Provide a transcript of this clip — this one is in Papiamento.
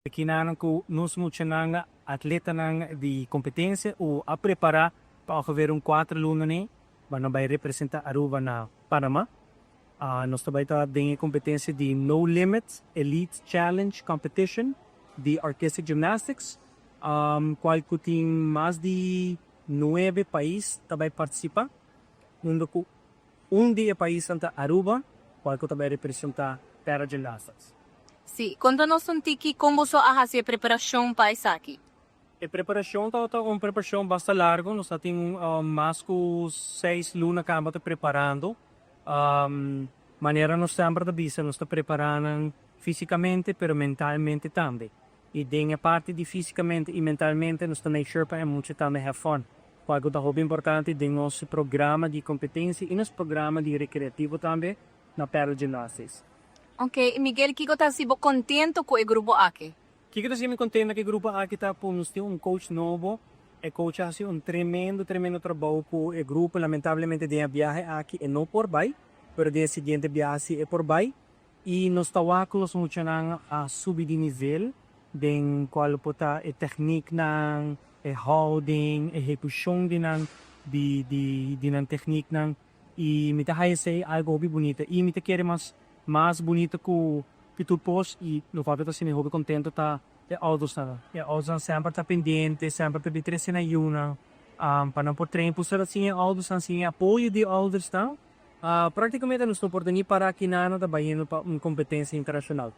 Akinan ku nos muchanan, atletanan di kompetensia ku a prepará pa ongeveer un 4 luna ne, pa nan bai representá Aruba na Panama. Nos tambe ta den kompetensia di No Limit Elite Challenge Competition di Artistic Gymnastics, kual ku tin mas di 9 pais tambe partisipá. Unda ku un di e paisnan ta Aruba, kual ku tambe representá Para Gymnastics. Si, konta nos un tiki kon boso a hasi e preparashon pa esaki. E preparashon ta un preparashon basta largu, nos tin mas ku 6 luna kaba ta preparando. Manera nos semper ta bisa, nos ta preparando físikamente, pero mentalmente tambe. I den e parti di físikamente i mentalmente, nos ta make sure pa e mucha tambe have fun. Algu ta hopi importante den nos programa di kompetensia i nos programa di rekreativo tambe na Para Gymnastics. Ok, Miguel, kiko ta hasi bo kontentu ku e grupo aki? Kiko ta hasi mi kontentu ku e grupo aki ta ku nos tin un coach nobo. E coach a hasi un tremendo, tremendo trabou ku e grupo. Lamentablemente, den e biahe aki e no por bai, pero den e siguiente biahe e por bai. I nos ta wak nos muchanan a subi di nivel, den kual por ta e technieknan, e houding, ehekushon di nan di nan technieknan. I mi ta haya esei algu hopi bunita. I mi ta kere mas bunita ku tur kos i lo kual ta hasi hopi kontentu ta e oudersnan. E oudersnan semper ta pendiente, semper ta trese nan yunan pa nan por train. Pues asina e oudersnan sin apoyo di oudersnan, práktikamente nos no por ni para akinan ta bayendo pa un kompetensia internashonal.